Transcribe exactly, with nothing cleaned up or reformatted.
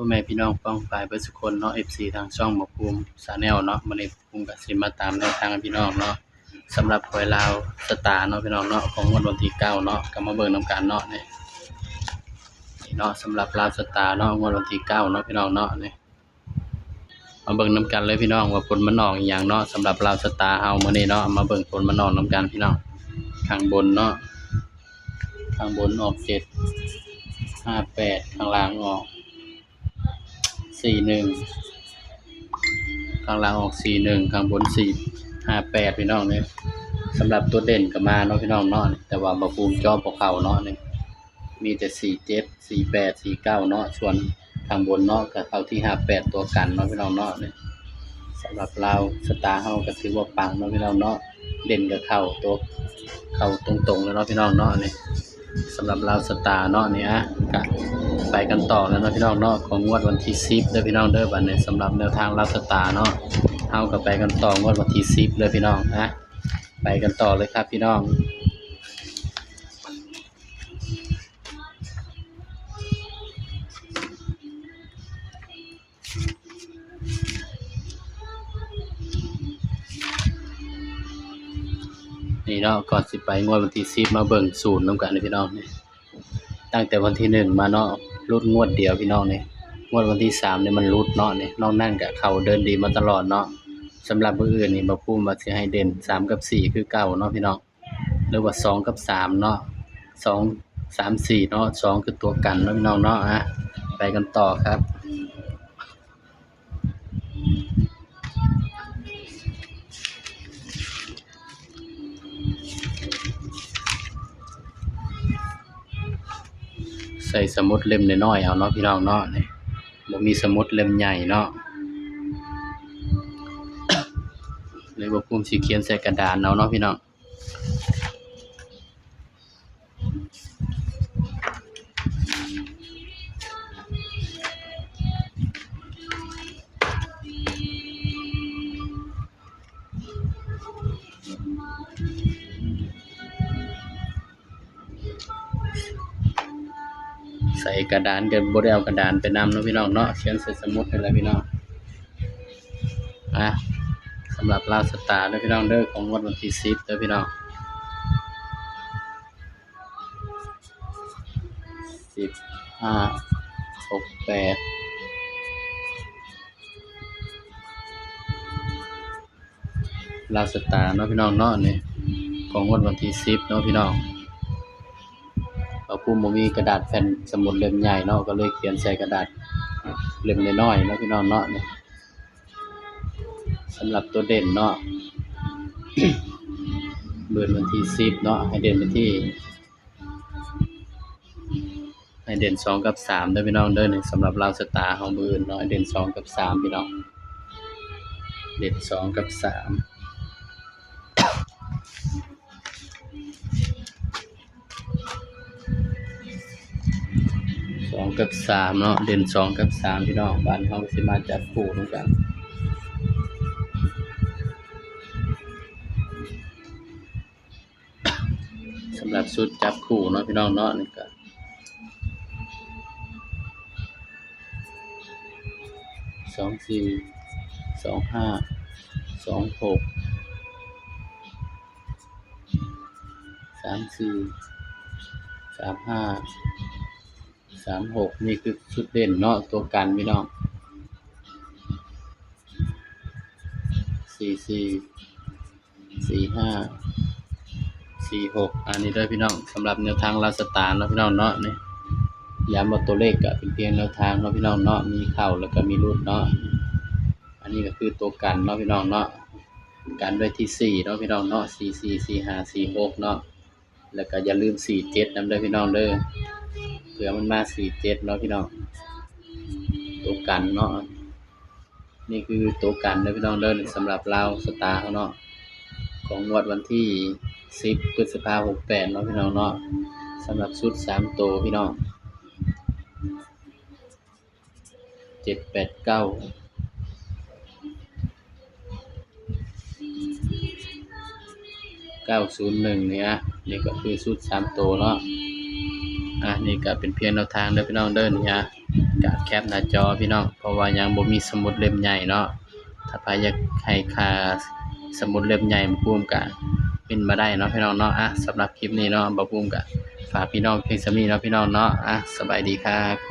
พ่อแม่พี่น้องป้องปายเบิดสุคนเนาะ เอฟซี ทางช่องหมอภูมิ Channel เนาะ มื้อนี้หมอภูมิก็สิมาตามแนวทางให้พี่น้องเนาะ สำหรับหวยลาวสตาร์เนาะพี่น้องเนาะ ของงวดวันที่เก้าเนาะ ก็มาเบิ่งนำกันเนาะ นี่ นี่เนาะ สำหรับลาวสตาร์เนาะ งวดวันที่เก้าเนาะพี่น้องเนาะ นี่ มาเบิ่งนำกันเลยพี่น้องว่าผลมันออกอีหยังเนาะ สำหรับลาวสตาร์เฮามื้อนี้เนาะ มาเบิ่งผลมันออกนำกันพี่น้อง ข้างบนเนาะ ข้างบนออก เจ็ดห้าแปด ข้างล่างออก สี่หนึ่ง ข้างล่างออก สี่หนึ่ง ข้างบน สี่ห้าแปด พี่น้องเนี่ย สำหรับตัวเด่นก็มาเนาะพี่น้องเนาะ แต่ว่าหมอภูมิเจาะบ่เข้าเนาะ นี่ มีแต่ สี่เจ็ด สี่แปด สี่เก้า เนาะ ส่วนข้างบนเนาะก็เข้าที่ ห้าแปด ตัวกันเนาะพี่น้องเนาะ นี่ สำหรับลาวสตาร์เฮาก็ถือว่าปังเนาะพี่น้องเนาะ เด่นก็เข้าตัว เข้าตรงๆเลยเนาะพี่น้องเนาะ นี่ สำหรับลาวสตาร์เนาะ นี่ อ่ะ ก็ไปกันต่อแล้วเนาะพี่น้องเนาะ ของงวดวันที่สิบเด้อพี่น้องเด้อ บัดนี้สำหรับแนวทางลาวสตาร์เนาะ เฮาก็ไปกันต่องวดวันที่สิบเด้อพี่น้อง อ่ะ ไปกันต่อเลยครับพี่น้อง นี่เนาะ ก่อนสิไปงวดวันที่สิบ มาเบิ่งสูตรนำกันนะพี่น้อง นี่ ตั้งแต่วันที่หนึ่งมาเนาะ หลุดงวดเดียวพี่น้อง นี่ งวดวันที่สามนี่มันหลุดเนาะ นี่ นอกนั้นก็เข้าเดินดีมาตลอดเนาะ สำหรับมื้ออื่นนี่หมอภูมิว่าสิให้เด่นสามกับสี่คือเก่าเนาะพี่น้อง หรือว่าสองกับสามเนาะ สอง สาม สี่ เนาะ สอง คือตัวกันเนาะพี่น้องเนาะ อ่ะ ไปกันต่อครับ ใส่สมุดเล่มน้อยๆเอาเนาะพี่น้องเนาะ นี่ บ่มีสมุดเล่มใหญ่เนาะ เลยหมอภูมิสิเขียนใส่กระดานเอาเนาะพี่น้อง ใส่กระดานก็บ่ได้เอากระดานไปนำเนาะพี่น้องเนาะ เขียนใส่สมุดนี่แหละพี่น้อง อ่ะ สำหรับลาวสตาร์เด้อพี่น้องเด้อ ของงวดวันที่สิบเด้อพี่น้อง สิบห้า หกแปด ลาวสตาร์เนาะพี่น้องเนาะ นี่ ของงวดวันที่สิบเนาะพี่น้อง หมอภูมิบ่มีกระดาษแผ่นสมุดเล่มใหญ่เนาะ ก็เลยเขียนใส่กระดาษเล่มน้อยๆเนาะพี่น้องเนาะ นี่ สำหรับตัวเด่นเนาะ เด่นวันที่สิบเนาะ ให้เด่นไปที่ ให้เด่นสองกับสามเด้อพี่น้องเด้อ นี่ สำหรับลาวสตาร์ของมื้ออื่นเนาะ ให้เด่นสองกับสามพี่น้อง เด่นสองกับสาม สองกับสามเนาะ เด่นสองกับสามพี่น้อง บัดนี้เฮาก็สิมาจับคู่นำกัน สำหรับชุดจับคู่เนาะพี่น้องเนาะ นี่ก็ สองสี่ สองห้า สองหก สามสี่ สามห้า สามหก นี่คือชุดเด่นเนาะ ตัวกันพี่น้อง สี่สี่ สี่ห้า สี่หก อันนี้เด้อพี่น้อง สำหรับแนวทางลาวสตาร์เนาะพี่น้องเนาะ นี่ ย้ำว่าตัวเลขก็เป็นเพียงแนวทางเนาะพี่น้องเนาะ มีเข้าแล้วก็มีหลุดเนาะ อันนี้ก็คือตัวกันเนาะพี่น้องเนาะ กันไว้ที่สี่เนาะพี่น้องเนาะ สี่สี่ สี่ห้า สี่หก เนาะ แล้วก็อย่าลืม สี่เจ็ด นำเด้อพี่น้องเด้อ เผื่อมันมา สี่เจ็ด เนาะพี่น้อง ตัวกันเนาะ นี่คือตัวกันเด้อพี่น้องเด้อ สำหรับลาวสตาร์เฮาเนาะ ของงวดวันที่สิบ พฤษภา หกแปด เนาะพี่น้องเนาะ สำหรับชุดสามตัวพี่น้อง เจ็ดแปดเก้า เก้าศูนย์หนึ่ง นี่อะ นี่ก็คือชุดสามตัวเนาะ อ่ะ นี่ก็เป็นเพียงแนวทางเด้อพี่น้องเด้อ นี่อะ ก็แคปหน้าจอพี่น้อง เพราะว่ายังบ่มีสมุดเล่มใหญ่เนาะ ถ้าใครอยากให้ค่าสมุดเล่มใหญ่บ่าวภูมิก็เม้นมาได้เนาะพี่น้องเนาะ อ่ะ สำหรับคลิปนี้เนาะ บ่าวภูมิก็ฝากพี่น้องเพียงส่ำนี้เนาะพี่น้องเนาะ อ่ะ สบายดีครับ